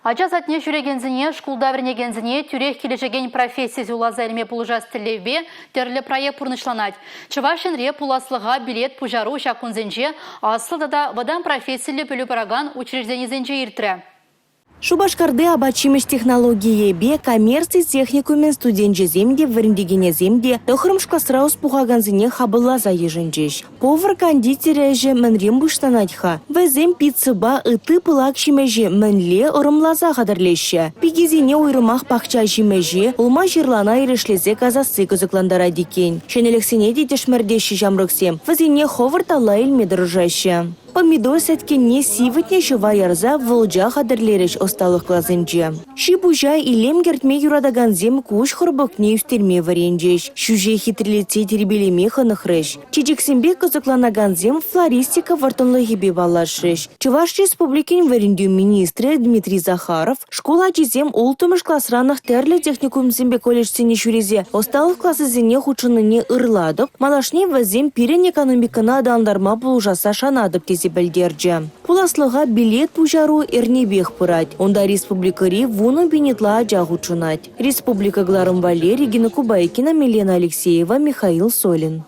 Ача садне ҫӳрекенсене, шкулта вӗренекенсене тӳрех килӗшекен професси суйласа илме пулӑшас тӗллевпе тӗрлӗ проект пурнӑҫланать. Чӑваш Енре пуласлӑха билет пуҫару ҫак кунсенче аслӑ тата вӑтам профессиллӗ пӗлӳ паракан учрежденисенче иртрӗ. Шупашкарти апат-ҫимӗҫ технологийӗпе коммерци техникумӗн студенчӗсем те, вӗрентекенӗсем те 9-мӗш класра ӑс пухакансене хапӑлласа йышӑнчӗҫ. Повар-кондитер ӗҫӗ мӗнрен пуҫланать-ха? Вӗсем пиццӑпа ытти пылак ҫимӗҫе мӗнле ӑрӑмласа хатӗрлеҫҫӗ? Пикесене уйрӑмах пахча ҫимӗҫе, улма-ҫырлана эрешлесе касасси кӑсӑклантарать иккен. Ҫӗнӗлӗхсене те тӗшмӗртеҫҫӗ ҫамрӑксем, вӗсене хӑвӑрт алла илме тӑрӑшаҫҫӗ. Помидор сӗткенне сивӗтнӗ ҫӑва ярса вӑлча хатӗрлерӗҫ ӑсталӑх класӗнче. Ҫи-пуҫа илем кӗртме юратакансем куҫ хӑрпӑкне ӳстерме вӗренчӗҫ, ҫӳҫе хитрелетсе тирпейлеме хӑнӑхрӗҫ. Чечексемпе кӑсӑкланакансем флористика вӑрттӑнлӑхӗпе паллашрӗҫ. Чӑваш Республикин вӗрентӳ министрӗ Дмитрий Захаров шкул ачисем улттӑмӗш класранах тӗрлӗ техникумсемпе колледжсене ҫӳресе ӑсталӑх класӗсене хутшӑннине ырлатӑп, малашне вӗсем пирӗн экономикӑна аталантарма пулӑшасса шанатӑп тесе пӗлтерчӗ. Пуласлӑха билет пуҫару эрнипех пырать. Унта республикӑри 10 000 ытла ача хутшӑнать. Республика кӑларӑм валли Регина Кубайкина, Милена Алексеева, Михаил Солин.